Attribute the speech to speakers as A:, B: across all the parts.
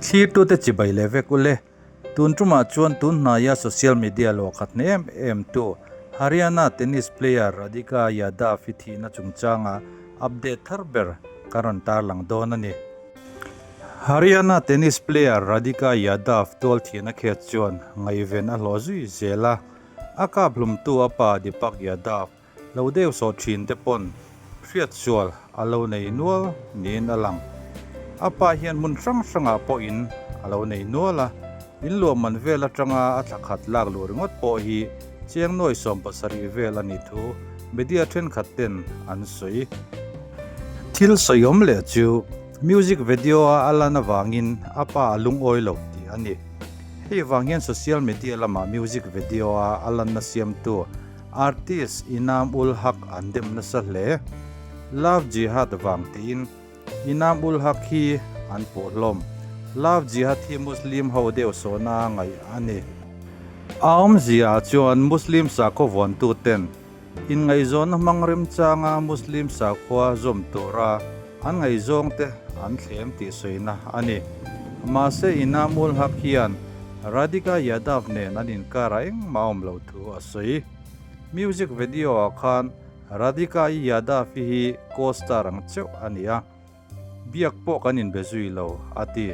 A: Thlirtute chibai leh vek ule. Tun tumah chuan tun hnaia social media luahkhat hne em em tu Haryana tennis player Radhika Yadav hi thihna chungchanga update thar ber ka rawn tarlang dawn a ni. Haryana tennis player Radhika Yadav tual thihna khet chuan ngaihven a hlawh zui zel a, a kap hlumtu a pa Deepak Yadav lo deuh sawh thin te pawn hriatsual a lo nei nual niin a lang. A pa hian hmun hrang hrangah pawh in a lo nei nual a, in luah man vel atanga a thla khat lak luh ringawt pawh hi chiang nuai 70 vel a nih thu media thenkhat ten an sawi. Thil sawiawm leh chu music video a a lan avangin a pa a lungawi lo tih a ni. Hei vang hian social media lamah music video a a lanna siamtu Artist Inam Ul Haq an dem nasa hle. Love Jihad vang tiin Inam Ul Haq hi an puh hlawm. Love Jihad hi Muslim ho deuh sawhna ngaih a ni. A awmzia ah chuan Muslim sakhaw vuantu ten inngaihzawnna hmang remchanga Muslim sakhua zawm tura an ngaihzawng te an thlem tih sawina a ni. Mahse Inam Ul Haq hian Radhika Yadav nen an inkar ah engmah a awm lo thu a sawi. Music video ah khan Radhika-i Yadav-i hi co-star ang cheuh a ni a, biak pawh kan inbe zui lo, a ti.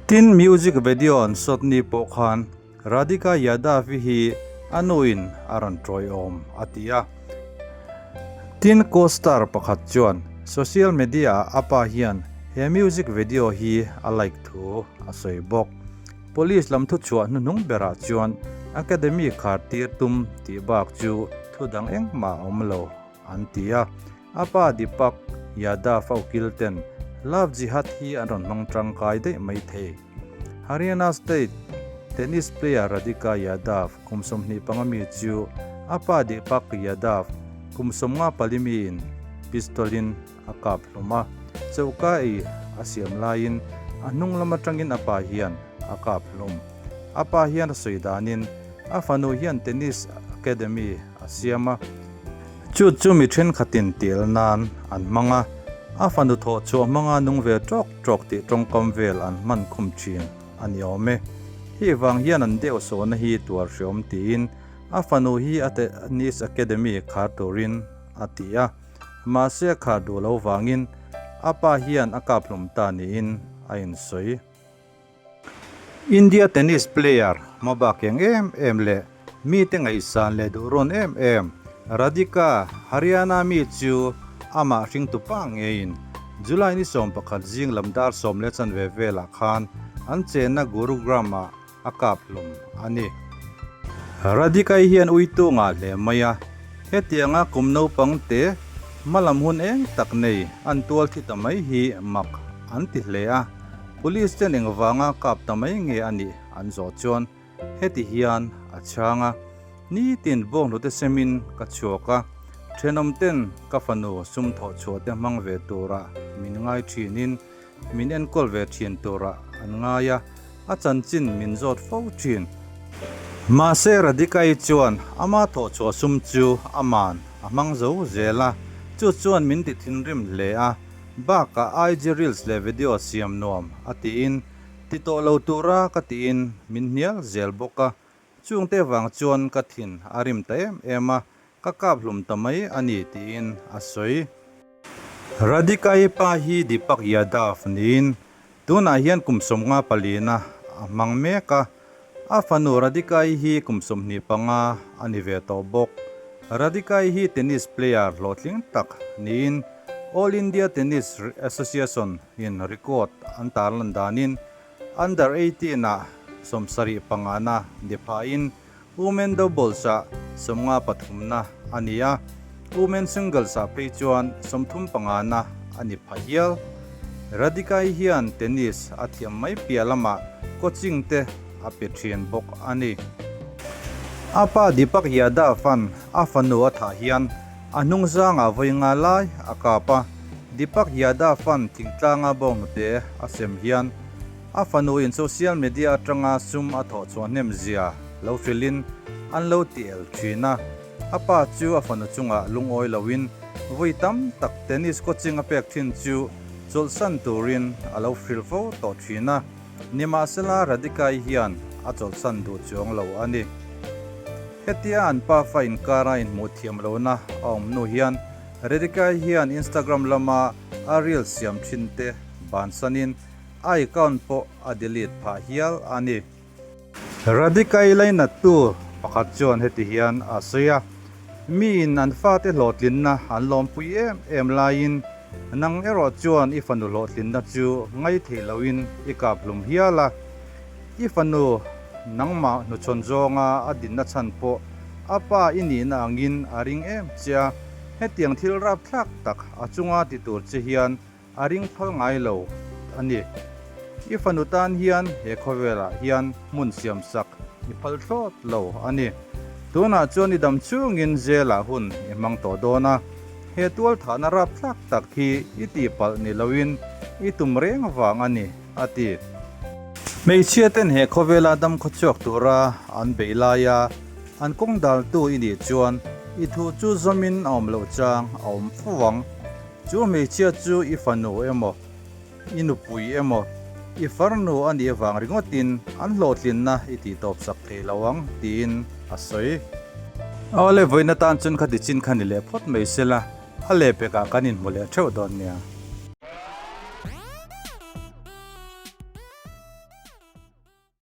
A: Tin, music video an shot ni pawh khan Radhika Yadav-i hi a nuin a rawn tawiawm, a ti a. Tin, co-star pakhat chuan social media-ah a pa hian he music video hi a like thu a sawi bawk. Police lam thuchhuah hnuhnung berah chuan Academy khar tir tum tih bak chu thu dang engmah a awm lo an ti a. A pa Deepak Yadav a ukil ten Love Jihad hi an rawn hmang tangkai daih mai thei. Haryana State tennis player Radhika Yadav kum 25 mi chu a pa Deepak Yadav kum 54 miin pistol in a kap hlawm a, choka ei a siam laiin a hnung lam atangin a pa hian a kap hlawm. A pa hian a sawi danin a fanu hian tennis academy a siam a, chu chu mi thenkhatin tel nan an hmang a, a fanu thawh chhuah hmanga nung ve tawk tawk tih tawngkam vel an hman khum thin a ni awm e. Hei vang hian an deuh sawhna hi tuar hreawm tiin a fanu hi a tennis academy khar turin a ti a. Mahse a khar duh lo vangin a pa hian a kap hlum ta niin a insawi. India tennis player hmabak eng em em leh mite ngaihsan leh duhrawn em em Radhika Haryana mi chu amah hringtu pa ngeiin July ni 11 zing lam dar 10:15 velah khan an chenna Gurugram ah a kap hlawm a ni. Radhika-i hian uitu ngah hle mai a, hetianga kum naupang te hmalam hun eng tak nei an tual thi ta mai hi mak an ti hle a, Police ten engvanga kap ta mai nge a nih an zawh chuan heti hian a chhang a, Nitin bawnghnute semin ka chhuak a, thenawm ten ka fanu sum thawh chhuah te hmang ve tura min ngai thinin Min enkawl ve thin turah an ngai a, a chanchin min zawt fo thin. Mahse Radhika-i chuan ama thawhchhuah sum chu aman a hmang zo zel a, chu chuan min ti thinrim hle a, bakah IG reels leh video siam nuam a tiin ti tawh lo tura ka tiin min hnial zel bawk a, chungte vang chuan ka thin a rim ta em em a, Ka kap hlum ta mai a ni tiin a sawi. Radhika-i pa hi Deepak Yadav niin tunah hian kum 54 na a hmang mek a, a fanu Radhika-i hi kum 25 a ni ve tawh bawk. Radhika-i hi tennis player hlawhtling tak niin All India Tennis Association in record an tarlan danin Under 18 ah 75 na ni phahin Women doubles ah 53 na a ni a, women singles ah phei chuan 35 na a ni pha hial. Radhika-i hian tennis a thiam mai piah lamah coaching te a pe thin bawk a ni. A pa Deepak Yadav-a'n a fanu a thah hian a hnungzangah vawi nga lai a kap a, Deepak Yadav-a'n thingtlanga bawnghnute a sem hian A fanu in social media atanga sum a thawh chhuah hnem zia lo hrilhin an lo ti el thin a. A pa chu a fanu chungah lungawi loin vawi tam tak tennis coaching a pek thin chu chawlhsan turin a lo hrilh fo tawh thin a, nimahsela Radhika-i hian a chawlhsan duh chuang lo a ni. Hetia an pafa inkara inhmuh thiam lohna a awm hnu hian Radhika-i hian Instagram lama a reel siam thin te bansanin a account pawh a delete phah hial a ni. Radhika-i lainattu pakhat chuan heti hian a sawi a, Miin an fate hlawhtlinna an lawmpui em em laiin nang erawh chuan i fanu hlawhtlinna chu ngaithei loin i kap hlum hial a. I fanu nangmah hnuchhawn zawnga a dinna chhan pawh a pa i nihna angin a ring em che a, hetiang thil rapthlak tak a chunga ti tur che hian A ring phal ngai lo a ni. I fanu tan hian he khawvelah hian hmun siam sak i phal thlawt lo a ni. Tunah chuan i dam chungin zelah hun i hmang tawh dawn a, he tualthahna rapthlak tak hi i tihpalh ni loin i tum reng vang a ni, a ti. Hmeichhia ten he khawvela dam khawchhuak tura an beih laia an kawng daltu i nih chuan i thu chu zawmin a awm loh chang a awm fo ang. Chu hmeichhia chu i fanu emaw, i nupui emaw, i farnu a nih avang ringawtin an hlawhtlinna i tihtawp sak thei lo ang, tiin a sawi. Awle, vawiin atan chuan kha tichin kha ni leh phawt mai sela, a lehpekah kan inhmu leh theuh dawn nia.